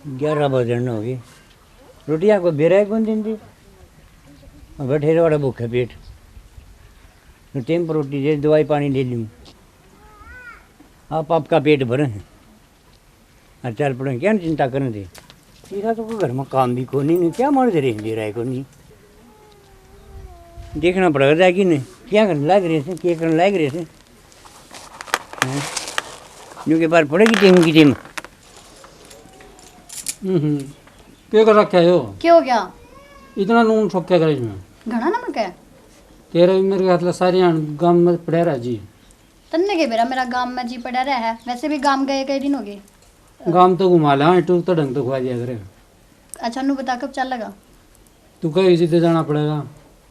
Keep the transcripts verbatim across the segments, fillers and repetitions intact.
ग्यारह बजण हो गए, रोटियां को बेरा ही कौन दिन दी। बैठे रहो बड़ा भूखे पेट, टेम पर रोटी दे, दवाई पानी ले लूँ। आप आपका पेट भरे हैं। अर चल पड़े, क्या चिंता करन दे। तेरा तो कोई घर में काम भी कोनी, नहीं क्या मार दे रहे, दे रहा है कोनी। देखना पड़ेगा जाके ने, क्या करने लाग रहे थे, क्या करने लाग रहे थे। हैं? न्यू के बार पड़ेगी टीम की टीम। हम्म, क्या कर रखा है यो? क्या हो गया? इतना नून छोक क्या करे इसमें? घना नमक है। तेरे भी मेरे हाथ ला सारी आन गाम में पड़ा रहा जी। तन्ने के बेरा मेरा गाम में जी पड़ा रहा है, वैसे भी गाम गए कई दिन हो गए। गाम तो घुमा ले, हाँ, टूर तो ढंग तो खुआ दिया करे। अच्छा, नू बता, कब चलेगा? तू कहे इसी ते जाना पड़ेगा,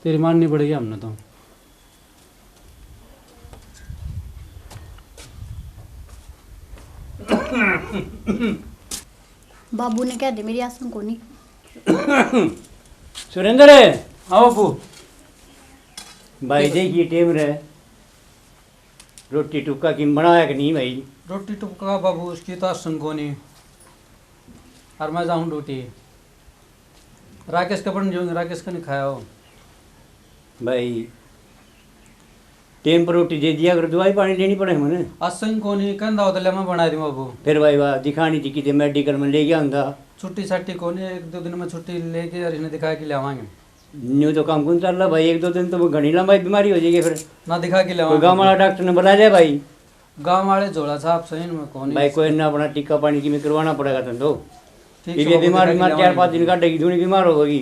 तेरी माननी पड़ेगी हमने तो। बाबू ने कह दे, मेरी आसन कोनी। सुरेंद्र। हाँ बाबू। भाई, देखिए टेम रे, रोटी टुक्का की बनाया कि नहीं भाई? रोटी टुक्का बाबू, उसकी तो आसन कोनी। और मैं जाऊँ ड्यूटी। राकेश का बन जाऊंगे, राकेश का नहीं खाया हो। भाई, टेम पर रोटी दे दिया कर, दवाई पानी लेनी पड़े मने। असंग कोनी, कहंदा हो तो ले मैं बना दूं बाबू। फिर भाई, वाह, दिखानी थी किते मेडिकल में ले गया होंदा। छुट्टी छाट्टी कोनी, एक दो दिन में छुट्टी लेके और इसने दिखा के ले आवांगे। न्यू तो काम कौन चल रहा भाई, एक दो दिन तो वो घणी लंबाई बीमारी हो जाएगी फिर। ना, दिखा के ले कोई आवांगे। गांव वाला डॉक्टर ने बुला लिया भाई। गांव वाले झोला छाप सही में कोनी। भाई, कोई ना, अपना टीका पानी की में करवाना पड़ेगा तन तो। ठीक ये है, बीमार, दिखा के बीमार ले चार आवांगे। पांच दिन काटेगी, दूनी बीमार होगी।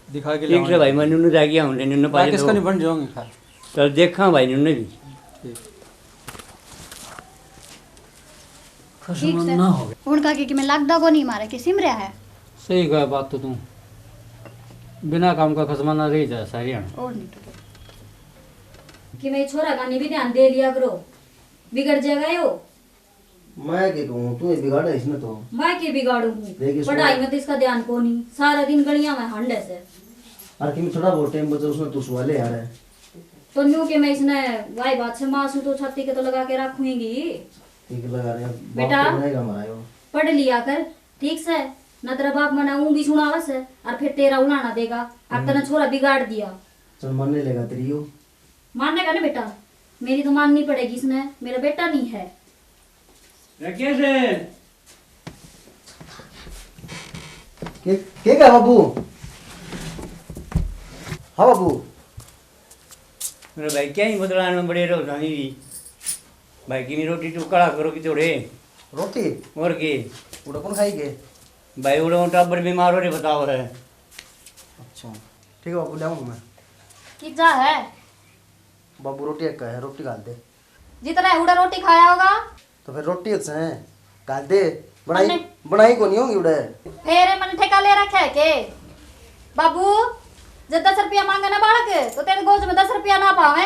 दिखा के ठीक ले से भाई, मैं नुन्नू जाके आऊं, ले नुन्नू पाजे राकेश दो। का नहीं बन जाओगे खा। चल देखा भाई नुन्नू भी। ठीक। ठीक से। ना हो गया। उनका के, कि मैं लागदा को नहीं मारे, कि सिम रहा है। सही कहा बात तो तू। बिना काम का खसमा ना रह जाए सारी हाण। और नहीं तो क्या। कि मैं छोरा का नहीं भी ध्यान दे लिया करो, बिगड़ जाएगा यो। मैं के कहूँ, तू ही बिगाड़े इसने तो। मैं के बिगाड़ू हूँ? देख इसको। पढ़ाई में तो इसका ध्यान को नहीं, सारा दिन गलियां में हांडे से। और किम थोड़ा बहुत टाइम बचे उसने तू सवाले यार है। तो न्यू के मैं इसने वाई बात से माँ सू तो छाती के तो लगा के रखूंगी। ठीक लगा रहे हैं, बाप बेटा, तो बनाएगा हमारा यो। पढ़ लिया कर ठीक से, न तेरा बाप मना ऊँ भी सुनावा से, और फिर तेरा उलाना देगा, और हम्म। तने छोरा बिगाड़ दिया। चल मानने लेगा तेरी यो। मानेगा ना बेटा, मेरी तो माननी पड़ेगी इसने, मेरा बेटा नहीं है। रखे से। के, के क्या बाबू? हाँ बाबू। मेरे भाई क्या ही बदलान में बड़े रहो जानी भी। भाई की नहीं रोटी टुकड़ा करो कि थोड़े। रोटी? और के? उड़ा कौन खाई के? भाई उड़ा टाबर बीमार हो रहे बताओ है। अच्छा। ठीक है बाबू, ले आऊँ मैं। की जा है? बाबू रोटी एक है, रोटी घाल दे। जितना है उड़ा रोटी खाया होगा। तो फिर रोटी से घाल दे, बनाई, मन्ने बनाई को नहीं होगी उड़े। फेर मन ठेका ले रखा है के? बाबू, जब दस रुपया मांगे ना बालक, तो तेरे गोज में दस रुपया ना पावे,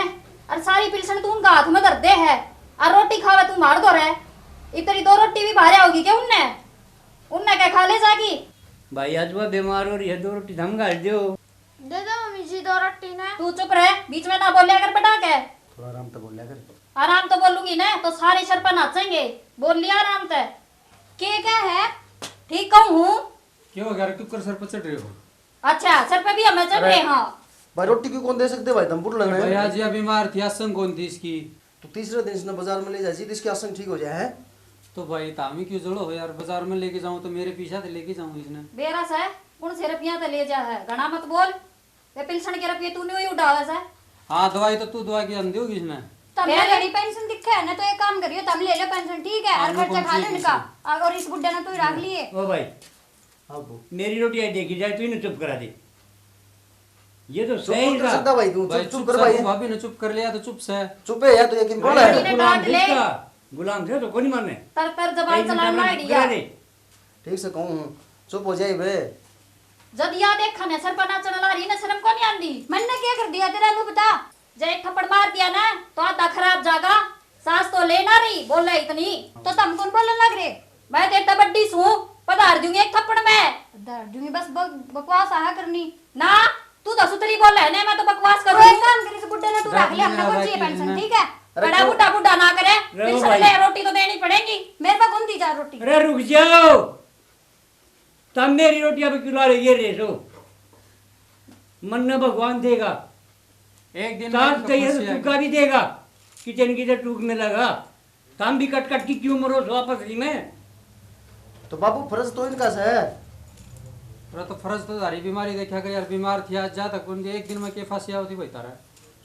और सारी पिलसन तू उनका हाथ में धर दे है, और रोटी खावे तू मार दो रे। इतनी दो रोटी भी भारे होगी के उनने? उनने क्या खा ले जागी? भाई, आज वो बीमार हो रही है, दो रोटी थम घाल दो। दे दो मम्मी जी दो रोटी ने। तू चुप रह, बीच में ना बोलिया कर बेटा के। थोड़ा आराम तो बोलिया कर। आराम तो बोलूंगी ना, तो सारे सर पर नाचेंगे। बोल लिया आराम से। के क्या है? ठीक कहूँ हूँ। क्या हो गया रे, क्यों कर सर पर चढ़ रहे हो? अच्छा, सर पे भी हमें चढ़ अरे, रहे हाँ। भाई, रोटी क्यों कौन दे सकते भाई, तुम बुढ़ लग रहे भाई, हो। आज यह बीमार थी, आसन कौन थी इसकी? तो तीसरे दिन इसने बाजार में ले जाए जी, तो इसकी आसन ठीक हो जाए है। तो भाई, तामी क्यों जलो हो यार, बाजार में लेके जाऊं तो मेरे पीछा तो लेके जाऊं इसने। बेरा से कौन से रुपया तो ले जा है, घना मत बोल। वे पिलसन के रुपये तू नहीं उड़ावे से। हाँ, दवाई तो तू दवा के आंदी होगी इसने। तो मैं तेरे घड़ी पेंशन दिखे है ना, तो एक काम करियो, तुम ले लो पेंशन, ठीक है, हाँ, और मैं खर्चा कौन खा सी लो इनका। किसी और इस बुड्ढे ने तू ही रख लिए। ओ भाई, हाँ, वो। मेरी रोटी आई देखी जाए, तू इन्हें चुप करा दे। ये तो भाई, सही कौन कर था। सकता भाई, तू भाई, चुप, चुप चुप कर से भाई। तू भाभी ने चुप कर लिया तो चुप से। चुप है यार, तू यकीन बोला अरे, है। गुलाम गुलाम थे, थे तो कोनी माने। तर तर जबान चलाना आइडिया। ठीक से कहूँ, चुप हो जाए बे। जद या देखा ने सर पर नाचण ला रही ने, शर्म को नहीं आंदी? मैंने क्या कर दिया तेरा, नू बता। जे एक थप्पड़ मार दिया ना, तो आधा खराब जागा। सास तो ले ना रही, बोले इतनी। तो तुम कौन बोलने लग रहे? मैं तेरे तो बड्डी सूं, पधार दूंगी एक थप्पड़ में। पधार दूंगी, बस ब-, बकवास आहा करनी। ना, तू तो सुथरी बोले है ना, मैं तो बकवास तो करूँ। एक काम करी, इस बुड्ढे ने तू रख ले, हमने कौन चाहिए पेंशन, ठीक है? अरे बड़ा बुड्ढा बुड्ढा ना करे, रे ओ पेंशन भाई। ले, रोटी तो देनी पड़ेगी। मेरे पे कौन दी जा रोटी? अरे रुक जाओ। तब मेरी रोटियां पे क्यों ला रहे ये रेसो? मन्ने भगवान देगा। एक दिन सास मेरे को चाहिए तो फंसी टूका आएगी। भी देगा। किचन की तो टूक में लगा। तम भी कट कट की क्यों मरो सो आपस में? तो बाबू, फर्ज तो इनका से है। अरे तो फर्ज तो थारी बीमारी देखा कर यार, बीमार थी, आज जा तक उनके एक दिन में के फंसी होती भाई तारा।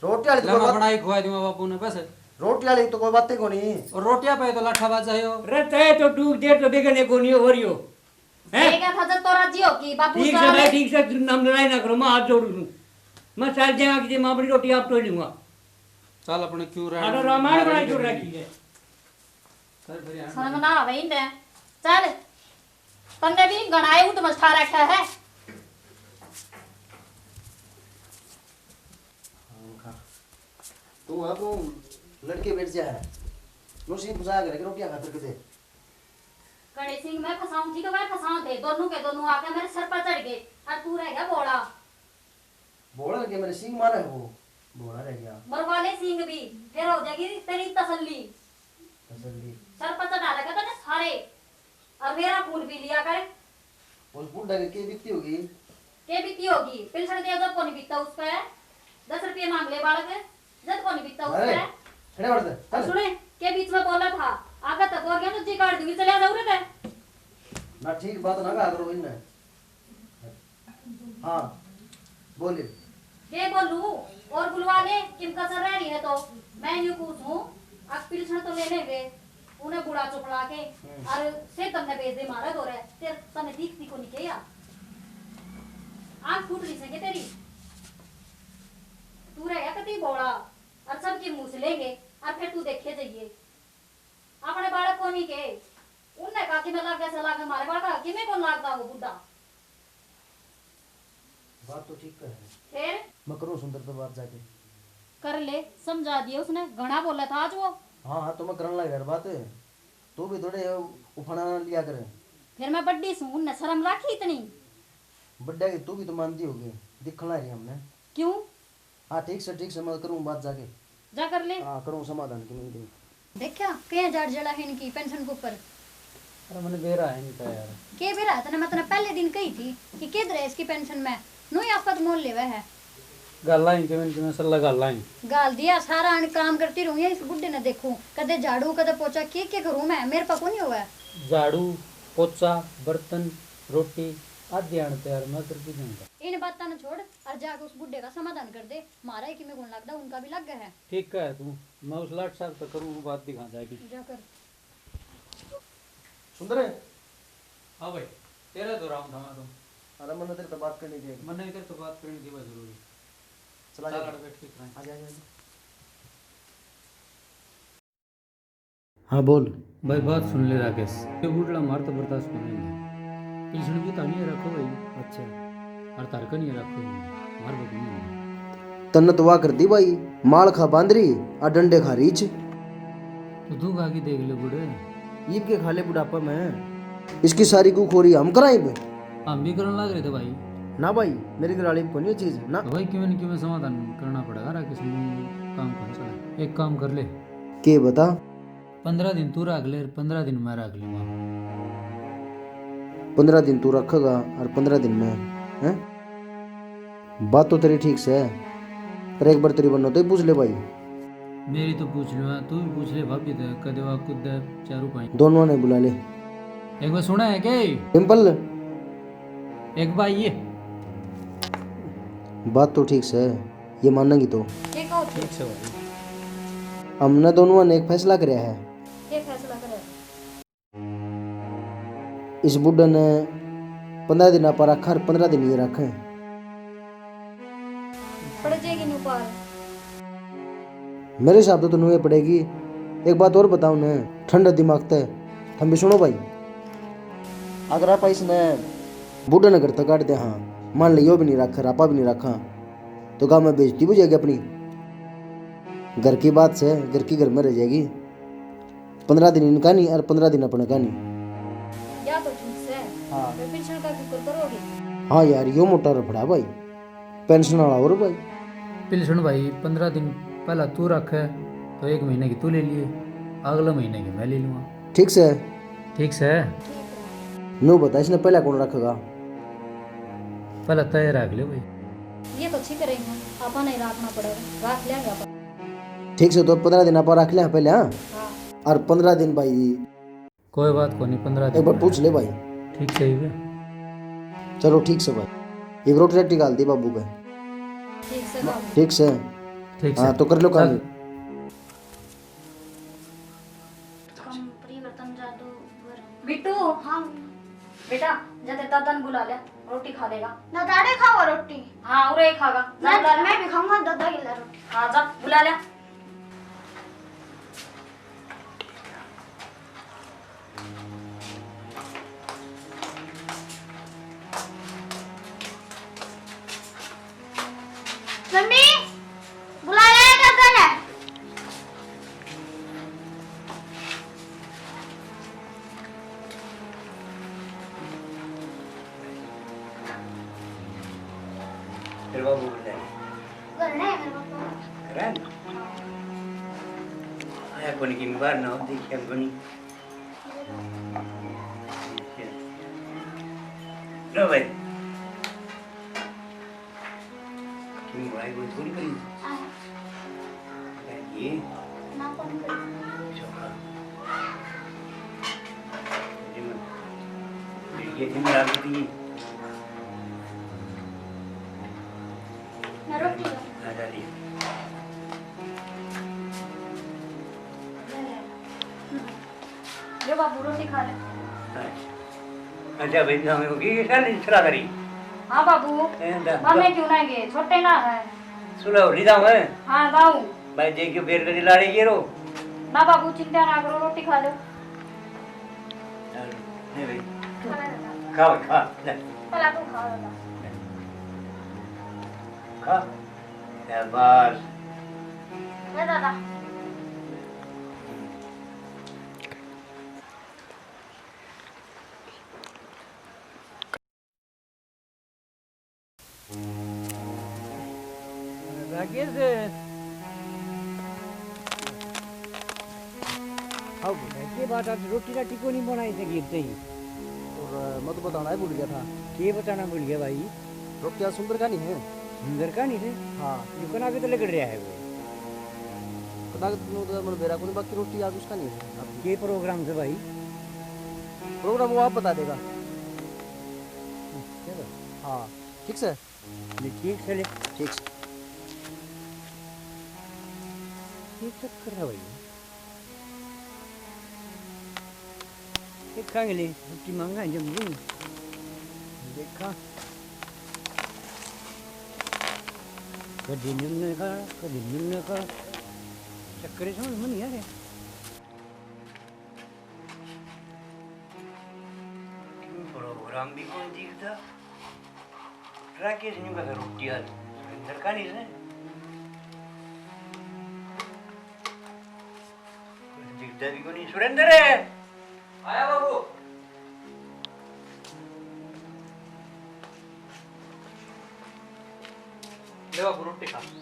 रोटी वाली तो ले, कोई मैं बात, बनाई खुआ दूंगा बाबू ने बस। रोटी वाली तो कोई बात ही कोनी। और रोटियां पे तो लाठा बाजा है यो। रे तय तो डूब दे तो बेगने को नहीं हो रही हो। हैं? देखा था जब तो राजी हो कि बाबू ठीक से जान भाई, ले। ठीक से, नाम लड़ाई ना करो, मैं हाथ जोड़ू हूँ। मैं चल जाऊंगा कि मैं अपनी रोटी आप टोई लूंगा। चल अपने क्यों रहना? अरे रामायण बनाई जोड़ रखी है। चल फिर यहाँ शर्म ना आवे इन्हें। चल, तन्ने भी घणाए ऊँट में ठा रखा है। तू हाँ, तू लड़के बैठ जा है। लो सीन फंसा के रख, रोटियां खातर के दे। कड़े सिंह मैं फंसाऊं थी तो वह फंसाऊं थे, दोनों के दोनों आके मेरे सर पर चढ़ गए, और तू रह गया भोला। भोला के मेरे सिंह मारे है वो, भोला रह गया। मरवा ले सिंह भी, फिर हो जाएगी तेरी तसल्ली। तसल्ली। सर पर चढ़ा रखे तने सारे, और मेरा खून पी लिया कर। उस बुढ़ा के, के बीती होगी? के बीती होगी? पेंशन दे जब कोनी बीता उस पे, दस रुपये मांग ले बालक, जब कोनी बीता उस अरे, पे। खड़े बढ़ जा, और चल। सुने, के बीच में बोला था, आगे तो बोल गया तो जी काट दूंगी, चले जाओ रे ते। ना ठीक बात ना कहा करो इनने। हाँ, बोले। बे बोलू, और बुलवा ले, किम कसर रह रही है तो। मैं यूं पूछूं, अब पिलसण तो लेने गए, उन्हें बूढ़ा चुकला के, हम्म। और से तमने भेज दे मारे दो रे, तेरे तने दिखती को नहीं के या? आंख फूट रही से के तेरी? तू रह गया कति बोला, और सबके मुंह से लेंगे, और फिर तू देखे जाइए। अपने बालक को नहीं के, उनने कहा कि मैं लागे से लागे मारे बालक, कि मैं कौन लागता वो बुढ़ा? बात तो ठीक है। फिर? मैं करूँ सुंदर पे बात जाके। कर ले, समझा दिए उसने, घना बोला था आज वो। हाँ, हाँ, तो मैं करने लग यार बात। तू भी थोड़े उफाना लिया कर। फिर मैं बड्डी सूं, उनने शर्म राखी इतनी? बड्डा की तू भी तो मानती होगी, दिखला रही हमने। क्यों? हाँ, ठीक से, ठीक से, मैं करूँ बात जाके। जा कर ले। हाँ, करूँ समाधान की मिलती। देखा, कहीं जाड़ जला है इनकी पेंशन के ऊपर। अरे, मैंने बेरा है इनका यार। के बेरा है तने? मैं तने पहले दिन कही थी कि किधर है इसकी पेंशन में, नु ही आफत मोल लेवे है। गाला ही, किमें, किमें सल्ला गाला ही। गाल दिया, सारा अन काम करती रहूं, इस बुढ़े ने देखूं, कदे झाड़ू, कदे पोछा, के, के करूं मैं, मेरे पा कोनी होवे। झाड़ू, पोछा, बर्तन, रोटी, आधी आन तैयार मैं करके दूंगा। इन बातां ने छोड़ और जाके उस बुढ़े का समाधान कर दे। म्हारा ही किमें गुण लगदा, उनका भी लग गया है। ठीक कहे तू, मैं उस लाट साहब तक करूँ, वो बात दिखा जाएगी। जाकर। सुंदर है? हाँ भाई, तेरे तो राम था मैं तो। अरे, मैंने तेरे तो बात करनी थी। मैंने तेरे तो बात करनी थी भाई, जरूरी। चला चल, जा। आड़ बैठ के कराएं। आ जा, आ जा, आ जा। हाँ, बोल। भाई, बात सुन ले राकेश, ये बुढ़ला मार तो बर्दाश्त कोनी है। पिलसण भी तानी रखो भाई। अच्छा। और तारका नहीं रखो, मार भी कोनी है। तन्ने तो वाह कर दी भाई, माल खा बांदरी, आ डंडे खा रीछ। तो तू खा के देख ले बुढ़े। ईब के खा ले बुढ़ापा में। इसकी सारी गू खोरी हम करां इब। हम भी करन लाग रहे थे भाई। ना भाई, मेरी घर वाली को नहीं चीज ना। तो भाई, क्यों न क्यों समाधान करना पड़ेगा, राकेश, काम कौन सा है? एक काम कर ले। के बता? पन्द्रह दिन तू रख ले, पन्द्रह दिन मैं रख लूंगा। पन्द्रह दिन तू रखेगा और पन्द्रह दिन मैं, हैं? बात तो तेरी ठीक से, पर एक बार तेरी बन्नो तो ही पूछ ले भाई। मेरी तो पूछ लूंगा, तू भी पूछ ले भाभी तै, कदे वा कुद चारू पाई। दोनों ने बुला ले। एक बार सुना है के? डिम्पल। एक बार ये। बात तो ठीक से, ये मानेंगी तो। ठीक हो? ठीक से भाई। हमने दोनों ने एक फैसला करया है। के फैसला करे? इस बुढ़े ने पन्द्रह दिन आपा रखा और पन्द्रह दिन ये रखे। पड़ जाएगी नु पार। मेरे हिसाब तो तन्नू ये पड़ेगी। एक बात और बताऊं ने, ठंडे दिमाग ते, थम भी सुनो भाई। अगर आपा इसने बुढ़े ने घर तक काट दे, हाँ, मान ले यो भी नहीं रखा, आपा भी नहीं रखा, तो गांव में बेइज्जती हो जाएगी अपनी। घर की बात से, घर की घर में रह जाएगी। पन्द्रह दिन इनका नहीं और पन्द्रह दिन अपने का नहीं। या तो ठीक से। हाँ। फिर पिलसण का क्यों करोगे? हाँ यार, यो मोटा रफड़ा भाई, पेंशन वाला और भाई। पिलसण भाई, पन्द्रह दिन पहला तू रखे, तो एक महीने की तू ले लिए, अगले महीने की मैं ले लूँगा। ठीक से। ठीक से। ठीक है। न्यू बता, इसने पहला कौन रखेगा? पहला तय रख ले भाई। ये तो अच्छी करेंगे, आपा नहीं रखना पड़ेगा, रख लेंगे आपा। ठीक से, तो पन्द्रह दिन आपा रख ले पहले, हाँ? हाँ। और पन्द्रह दिन भाई। कोई बात को नहीं, पन्द्रह दिन एक बार में पूछ ले भाई। ठीक से ही है। चलो ठीक से भाई, ये रोटी राटी घाल दी बाबू पे। ठीक से घाल। ठीक से। ठीक से। हाँ, तो कर लो काम। चल। कम परिवर्तन जादूगर। बिट्टू। हाँ। बेटा, जा तेरे दादा ने बुला ले, रोटी खा लेगा। ना दादे खाओ रोटी। हाँ, उरे ही खागा। जा मैं, बुला ले। मैं भी खाऊंगा दादा के लिए रोटी। हाँ, जा बुला ले। मम्मी, बुला ले दादा ने। तेरे बाबू बोल रहे हैं। घर नहीं है मेरे पापा। घर है? आया कोनी कि बाहर ना हो, देखिए कोनी। लो भाई। क्यों भाई, कोई थोड़ी करी? आया। ये? ना, कौन करी? चोखा। जी मैं। ये दिन रात की। मैं रोटी ला। आ जा रही है। ले बाबू, रोटी खा ले। अच्छा। अच्छा भाई, ना होगी, ये क्या नहीं सुलह करी? हाँ बाबू। ए, दा-, मामे दा-, क्यों ना गए, छोटे ना है। सुलह हो नहीं जाऊँ, हैं? हाँ, जाऊँ। भाई, देखियो, बेर कदी लाड़े ये रो। ना बाबू, चिंता ना करो, रोटी खा लो। चल, ले भाई। खा ले दादा। खा, खा, ले। पहला तू खा दादा। खा। शाबाश। ले दादा। राकेश। हाँ, बेटा, के बात, आज रोटी राटी को नहीं बनाई सकी इतने ही? और, अ, मैं तो बताना ही भूल गया था। के बताना भूल गया भाई? रोटी आज सुंदर का नहीं है। सुंदर का नहीं है? हाँ। दुकान आगे तो लग रहा है वो। पता कि तुम उधर मन बेरा को नहीं, बाकी रोटी आज उसका नहीं है। अब के प्रोग्राम से भाई? प्रोग्राम वो आप बता देगा। चलो। हाँ, ठीक से? ले, ठीक से ले। ठीक से। ये चक्कर है भाई। देखा ले, छुट्टी मांगा है जब भी। देखा। कभी मिलने का, कभी मिलने का। चक्कर ही समझ में नहीं आ रहा। क्यों प्रोग्राम भी कोनी दिखता? राकेश न्यू कहता रोटी आज सुरेंद्र का नहीं है। कुछ दिखता भी कोनी। सुरेंद्र है? आया बाबू। ले बाबू, रोटी खा। रोटी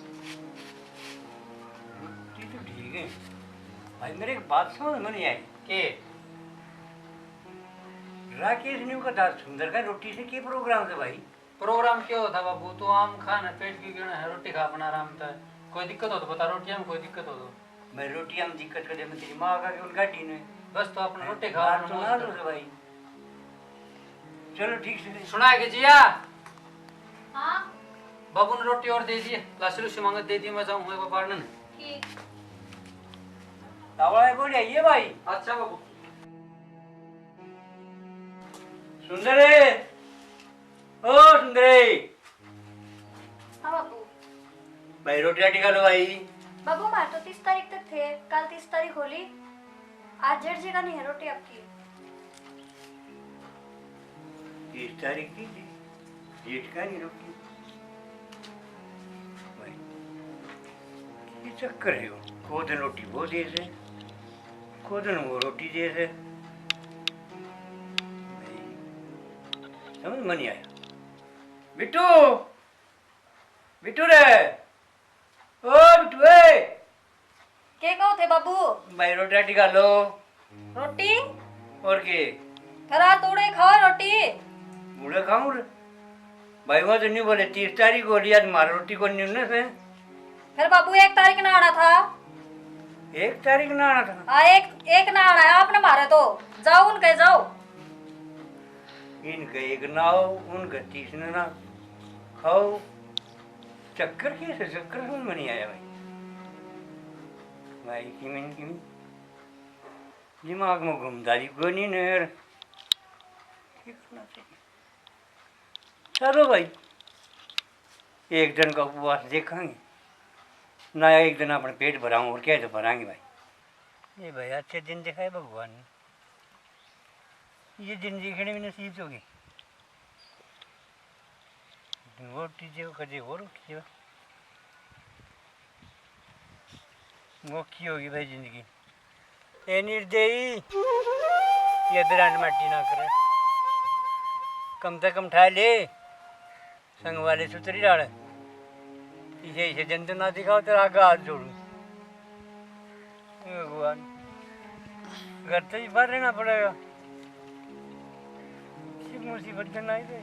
तो ठीक है भाई, मेरे एक बात समझ में नहीं आई। के? राकेश न्यू कहता सुंदर का रोटी से के प्रोग्राम था भाई? प्रोग्राम क्या होता बाबू, तू आम खा ना, पेट क्यों गिरना है, रोटी खा अपना आराम से। कोई दिक्कत हो तो बता, रोटियां में कोई दिक्कत हो तो। मैं रोटियां में दिक्कत कर दे, मैं तेरी माँ का क्यों गाड़ी ने? बस तो अपना रोटी खा, बात अपना सुना मौज दो कर। भाई। चलो ठीक से। सुना है के जिया? हाँ? बाबू ने रोटी और दे दी, लासी लूसी मांगे दे दी, मैं जाऊँ, मैं पाड़ने। ठीक। तावड़ा है, बोलिए, ये भाई। अच्छा बाबू। सुंदरे, ओ सुंदरे। हाँ बाबू। भाई, रोटी राटी खा लो भाई। बाबू, हमारे तो तीस तारीख तक थे, कल तीस तारीख होली, आज जेठ जी का नहीं है रोटी आपकी। तीस तारीख की थी, जेठ का नहीं रोटी। भाई, ये चक्कर है, वो दिन रोटी वो दे से, को दिन वो रोटी दे से। भाई, समझ में नहीं आया। बिट्टू, बिट्टू रे, ओ बिट्टू ए। के कहो थे बाबू? भाई रोटी राटी खा लो। रोटी? और के? फिर आज तो उड़े खाओ रोटी। उड़े खाऊं रे। भाई, वो तो नहीं बोले, तीस तारीख हो रही, आज मारा रोटी को नहीं उन्ने से। फिर बाबू, एक तारीख ना आना था। एक तारीख ना आना था? हाँ, एक, एक ना आना है आपने मारे तो। जाओ उनके, जाओ। इनके एक ना हो, उनके तीस ने ना खाओ। चक्कर कैसे, चक्कर समझ में नहीं आया भाई। भाई, किमिन, किमिन। दिमाग में घूमदारी कोनी ने यार। के करना चाहिए? चलो भाई, एक दिन का उपवास देखांगे ना, एक दिन अपने पेट भराऊं, और क्या है तो भरांगे भाई। ये भाई, अच्छे दिन दिखाए भगवान ने, ये दिन देखने में नसीब होगी। वो उठी जे, वो कजे और उठी जे। वो की होगी भाई जिंदगी। ए निर्दयी, ये ब्रांड माटी ना करे, कम से कम ठा ले। संग वाले सुतरी डाल, इसे, इसे दिन तो ना दिखाओ, तेरा आगे हाथ जोड़ू। हे भगवान, घर तो ही बाहर रहना पड़ेगा। किसी मुसीबत में नहीं थे,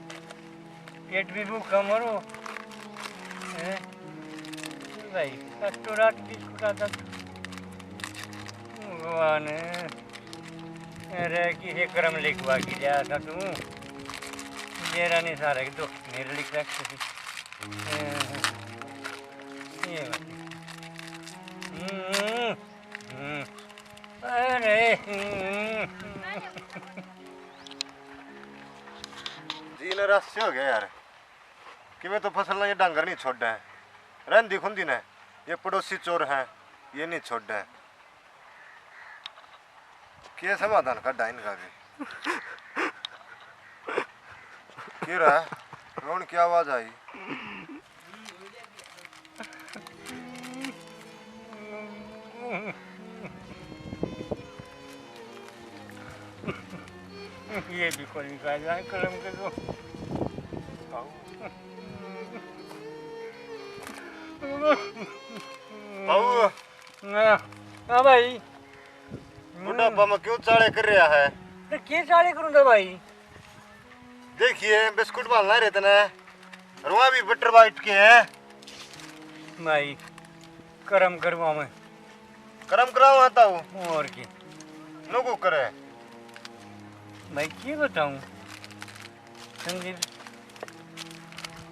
पेट भी भूखा मरो। हैं? भाई, रातों रात बिस्कुट आता। भगवान, अरे, किसे करम लिखवा के लिया था तू? मेरा नहीं सारा के दुख मेरे लिख रखे थे। हैं, ये बात। हम्म, हम्म। अरे, हम्म। जी ने रस से हो गया यार, कि मैं तो फसल ना ये डांगर नहीं छोड़ा है, रहंदी खुंदी ने, ये पड़ोसी चोर हैं, ये नहीं छोड़ा है। के समाधान काढा इनका भी? के रहा? रोन की आवाज आई। ये भी कोई निकाल जाए कलम के तो। बाबू। हाँ, हाँ भाई। बुढ़ापा में क्यों चाले कर रहा है? तो के चाले करूंगा भाई? देखिए, बिस्कुट बांधना रहते ना, रुआ भी बटर बाइट के हैं। भाई, करम करवा में। करम कराओ आता हो। और की? नो को करे। भाई, के बताऊं? संदीप।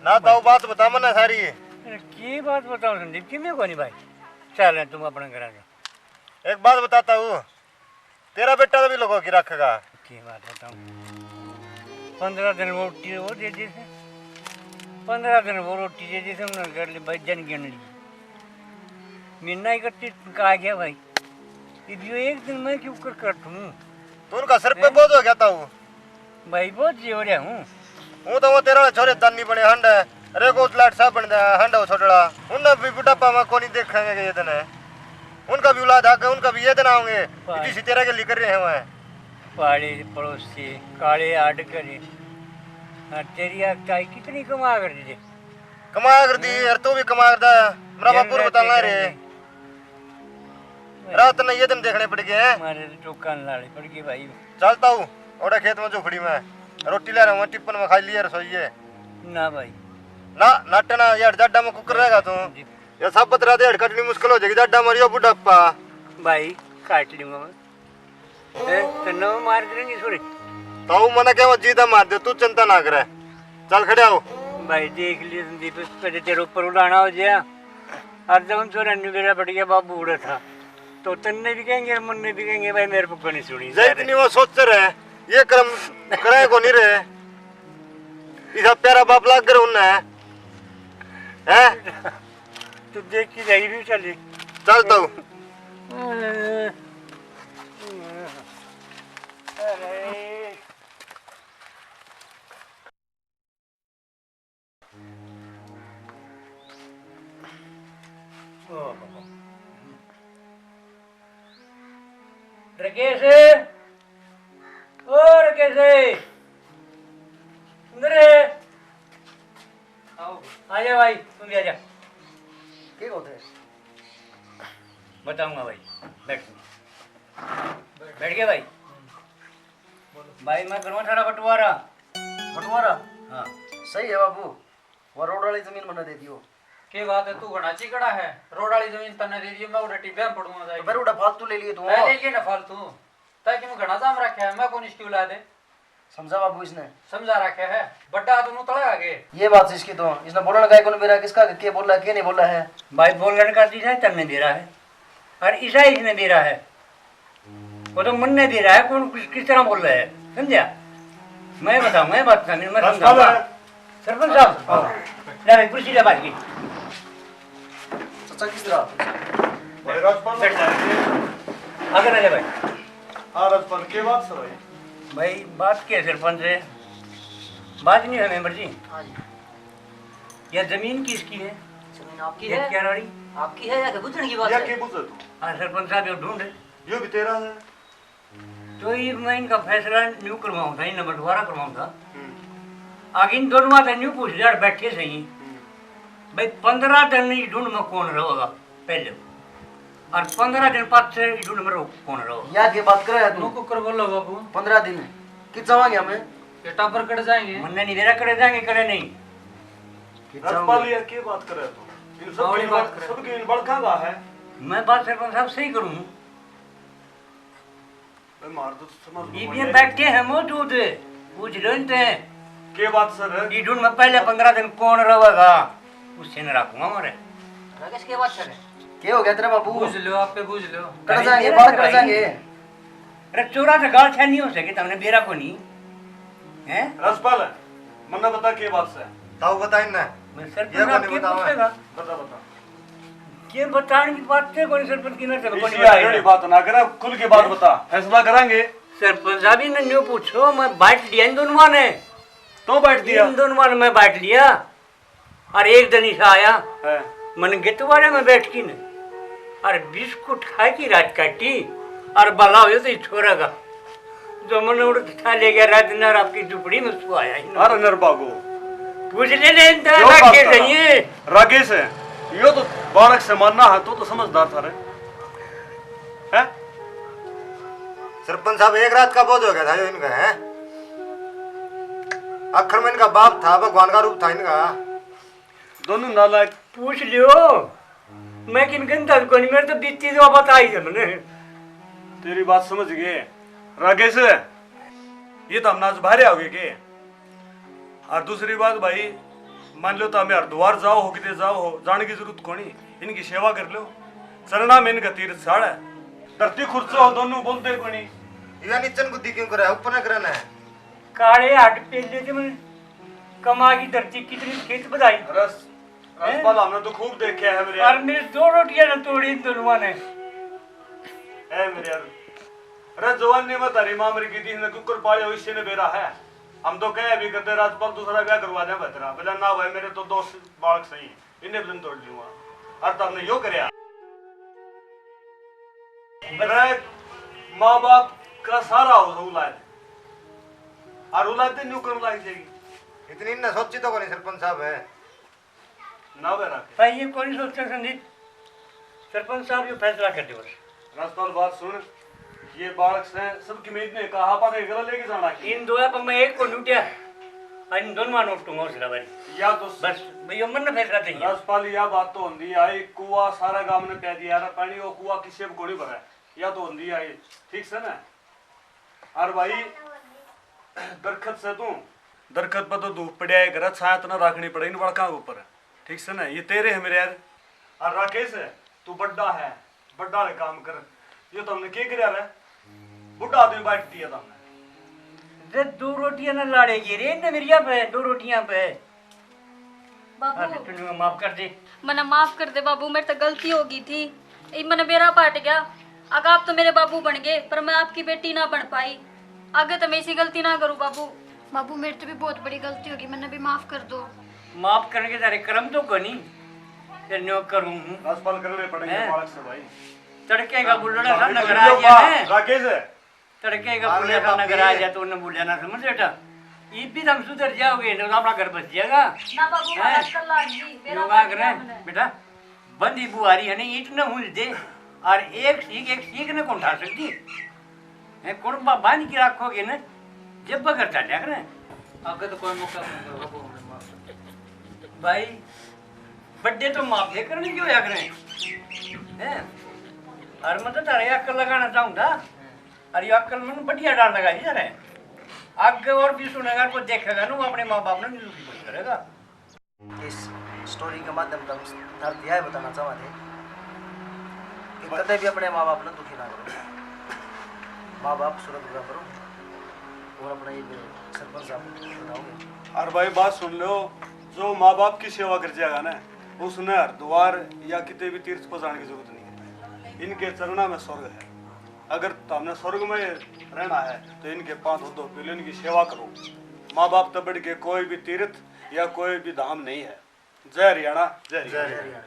ना ताऊ, बात बता मन्ने सारी। अरे, की बात बताऊं संदीप, किमें कोनी भाई। चल, तुम अपना घर आ जाओ। एक बात बताता हूँ, तेरा बेटा तो भी लुका के रखेगा। की बात बताऊं, पन्द्रह दिन वो रोटी वो दे दी थी, पन्द्रह दिन वो रोटी दे दी थी, उन्होंने कर ली भाई, जन गिन ली। महीना इकतीस का आ गया भाई, इब यो एक दिन मैं क्यों कर, कर दूं? तो उनका सर पे बोझ हो गया था वो। भाई, बहुत जी हो रहा हूँ। वो तो वो तेरा छोरे दानी बने हंड है। अरे, गोद लाट साहब बन हंड हो छोटड़ा। उनने भी बुढ़ापा में कोनी देखेंगे ये दिन है। उनका भी औलाद आगे, उनका भी ये दिन आओगे। भाई। जिसी तेरा के लिकर रहे हैं वह। पाड़े पड़ोसी, काले आड करे। हाँ, तेरी आग ताई कितनी कमा कर दी? कमा कर दी, यार, तू भी कमा कर दा। मेरा बापू बताना रे। रात ने ये दिन देखने पड़ गए हैं। मारे तो टोका लाले पड़ गए भाई। चलता हूँ, ओड़ा खेत में झोपड़ी में रोटी ले रहा हूँ, टिप्पन में खा लिया रसोई है। ना भाई। ना, नाटना, ये हट जाडा में कुकर रहेगा तू। जी। ये सब बतरा दे, हट कटनी मुश्किल हो जाएगी, जाडा मरियो बुढ़ापा। भाई, काट लूंगा मैं। ए, तन्ने वो मार देंगे छोरे। ताऊ मने क्या वो जीता मार दे, तू चिंता ना करे। चल खड़े आओ। भाई, देख लिए संदीप, कदे तेरे ऊपर उड़ाना हो जाए। और जब हम छोरे ने मेरा बढ़िया बाबू उड़ा था, तो तन्ने भी कहेंगे और मन्ने भी कहेंगे, भाई, मेरे को कोनी सुनी जा इतनी वो सोच रहे, ये कर्म करे को नहीं रहे। इसा प्यारा बाप लाग कर उन्हें, हैं? तू देख के जाई भी चली। चल तो। अरे। रकेश, ओ रकेश, अंदर है। आओ। आ जा भाई, तुम भी आ जा। के होते हैं? बताऊंगा भाई, बैठ। बैठ गया भाई। भाई, मैं करूँ थारा बंटवारा। बंटवारा? हाँ। सही है बाबू, वो रोड वाली जमीन मन्ने दे दियो। के बात है, तू घणा चिकड़ा है, रोड वाली जमीन तन्ने दे दियो, मैं उड़े टिब्बे में पड़ूंगा तो जाके। फिर उड़ा फालतू ले लिए तू। मैं ले लिए ना फालतू, ताकि मैं घणा जाम रखा है, मैं कौन इसकी औलाद है? समझा बाबू इसने। समझा रखा है, बड्डा हाथ मुंह तले आ गए। ये बात इसकी तो, इसने बोलने का ही कौन बेरा, किसका के बोला, के नहीं बोला है। भाई, बोलने का चीज है, तन्ने दे रहा है, और ईसा इसने दे रहा है, वो तो मन ने दे रहा है, कौन किस, किस तरह बोल रहा है, समझा? मैं बताऊंगा, ये बात समझ, मैं राजपाल समझाऊंगा। है। सरपंच साहब, हाँ। ले भाई, कुर्सी ले भाई की। चाचा, किस तरह? भाई, राजपाल बैठ जा। आगे ना ले भाई। हाँ, राजपाल, के बात है भाई? भाई, बात क्या है सरपंच से? बात नहीं है मेंबर जी। हाँ जी। या जमीन किसकी है? जमीन आपकी ये है। क्या रानी? आपकी है या के बुझण की बात या है? के बुझे तू? हाँ, सरपंच साहब, यो ढूंढ। यो भी तेरा है। तो ये मैं इनका फैसला न्यू करवाऊँ था, इन्हें बंटवारा करवाऊँ था। हम्म। आगे इन दोनों बात न्यू पूछ लिया, बैठे सही। हम्म। भाई, पन्द्रह दिन इस ढूंढ में कौन रहेगा पहले, और पन्द्रह दिन पाछे इस ढूंढ में रहो, कौन रहेगा? या के बात करे है तू? मुंह कुकर बोलो बाबू। पन्द्रह दिन कि जावांगे हमें? ये टापर कट जाएंगे। मन्ने नहीं दे रहा, कड़े जाएंगे, कड़े नहीं। कि राजपाल, जावांगे। ये के बात करे है तू? इन सब बावली की बात बड़-, करे। सबकी इन बड़का का है। मैं बात सरपंच साहब सही करूँ। भाई, मार तो समझ में ये पड़ भी जाए। बैठे हैं मौजूद, पूछ लो इनते। के बात सर है? ये ढूंढ में पहले पन्द्रह दिन कौन रहेगा, उससे न रखूंगा मारे। राकेश, के बात सर है? के हो गया तेरा बाबू? बुझ लो, आप पे बुझ लो। कट जाएंगे, बाहर कट जाएंगे। अरे चोरा तो गाल छान नहीं हो सके, तुमने बेरा को नहीं है। राजपाल, मन्ने बता के बात से। ताऊ बता इन्ने। मैं सर ये पर कोनी के बतावे। पूछेगा? बता, बता। के बताने की बात है, कोई सरपंच की ना चलो, कोई इसी बताएगा। आगे बात ना करा, खुल के बात बता, फैसला करांगे। सरपंच साहब, इन्हें न्यू पूछो, मैं बांट लिया इन दोनों ने। तो बांट दिया? इन दोनों ने मैं बांट लिया। और एक दिन ऐसा आया, हाँ। मन गितवाड़े में बैठ की ने, और बिस्कुट खा की रात काटी, और भला हो तो छोरा का जो मन उड़ था ले गया, रात नर आपकी झुपड़ी में सुआया ही ना। अरे नर बागो। पूछ ले, ले, इन तरह क्यों बात के कर रहा? चाहिए। राकेश है, यो तो बालक से मानना है, तो, तो समझदार था रे। हैं? सरपंच साहब, एक रात का बोझ हो गया था जो इनका है। आखिर में इनका बाप था, भगवान का रूप था इनका। दोनों नालायक। पूछ लियो, मैं किन गंदा कोनी, मेरे तो बीती जो बता ही हमने। तेरी बात समझ गए राकेश, ये तो हम आज बाहर आओगे के? और दूसरी बात भाई, मान लो तो हमें हरिद्वार जाओ हो, किते जाओ हो, जाने की जरूरत कोनी, इनकी सेवा कर लो। चरणा में इनका तीर्थ स्थान है। धरती खुरचो हो दोनों, बोलते कोनी। या नीचन बुद्धि क्यों करे, ऊपर ना करना है। काले हट पेले थे मन, कमा की धरती कितनी खेत बधाई। रस, हैं? रसपाल, हमने तो खूब देखे है मेरे। और मेरी दो रोटियां ना तोड़ी इन दोनों ने। ए मेरे यार, अरे जवानी में तारी माँ मर गई थी, इसने कुकर पाले, इससे ने बेरा है। हम तो कहे भी करते, राजपाल दूसरा ब्याह करवा दे तेरा। बोला, ना भाई, मेरे तो दो बालक सही, इन्हें भी तोड़ लूंगा। और तमने यो करया। अरे माँ बाप का सारा हो औलाद, और औलाद न्यू करने लग जाएगी। इतनी ना सोची तो कोनी सरपंच साहब है। ना वे राखे। भाई, ये कोनी सोचे संदीप। सरपंच साहब, ये फैसला कर दो बस। राजपाल, बात सुन, ये बालक से सबकी मेज ने कहा, आपा ने गला लेके जाना की। इन दो पर मैं एक को लूटिया, इन दोनों मानो टूंगा हौसला भाई। या तो बस, भाई, यो मन ने फैसला चाहिए। राजपाल, या बात तो होंदी आई, कुआ सारा गांव ने प्या दिया रे पानी, वो कुआ किसे भी कोनी भरा, या तो होंदी आई, ठीक से ना? और भाई, दरखत से तू, दरखत पर तो धूप पड़या है, घर छाया तो ना रखनी पड़े इन बड़का के ऊपर, ठीक से ना? ये तेरे है मेरे यार। और राकेश, तू बड्डा है, बड्डा वाले काम कर। ये तो हमने के करया रे? बुढ़ा आदमी बैठ दिया था हमने। रे, दो रोटियां ना लाड़ेगी रे, इनने मेरिया पे, दो रोटियां पे। बाबू, हाँ, तू माफ कर दे। मने माफ कर दे बाबू, मेरे तो गलती हो गई थी। इब मने बेरा पाट गया। अगर आप तो मेरे बाबू बन गए, पर मैं आपकी बेटी ना बन पाई। आगे तो मैं ऐसी गलती ना करूँ बाबू। बाबू, मेरे तो भी बहुत बड़ी गलती होगी, मने भी माफ कर दो। माफ करने के सारे कर्म तो कोनी, ते न्यो करूँ हूँ। राजपाल करने पड़ेंगे हैं? बालक से भाई। तड़के का हाँ, बुलड़ा सा नगर आ गया है। राकेश है। तड़के का बाहर बुलड़ा सा नगर आ गया तो उन्हें बोलिया ना समझ बेटा। ये भी तुम सुधर जाओगे, तो अपना घर बस जाएगा। ना बाबू, हैं? महाराज कल लाग जी, बेरा योगा पाट गया करें, हमने। बेटा, बंदी बुहारी है नहीं, ईंट न हुंज दे, और एक सीख, एक सीख न कौन उठा सकती है? कौन बा-, बांध के रखोगे ना? जब बगर चाल्या करें। आगे तो कोई मौका नहीं मिलता बाबू, हमने माफ कर। भाई, बड्डे तो माफ ये करने की होया करें, हैं? और मैं तो थारे अक्ल लगाना चाहूंगा, और ये अक्ल मैंने बढ़िया डाल लगा दी थारे। आगे और भी सुनेगा, कोई देखेगा ना, वो अपने माँ बाप ने नहीं दुखी कुछ करेगा। इस स्टोरी के माध्यम तक थारे यह बताना चाहवा थे कि कदे भी अपने माँ बाप ने दुखी ना करो। माँ बाप सूरत पूरा करो और अपना एक सरपंच साहब बताओगे। और भाई, बात सुन लो, जो माँ बाप की सेवा कर जाएगा ना, उसने हरिद्वार या किते भी तीर्थ पर जाने की जरूरत नहीं है। इनके चरणा में स्वर्ग है। अगर तुमने स्वर्ग में रहना है तो इनके पांच धो पी लो, इनकी सेवा करो। माँ बाप तो बढ़ के कोई भी तीर्थ या कोई भी धाम नहीं है। जय हरियाणा, जय हरियाणा।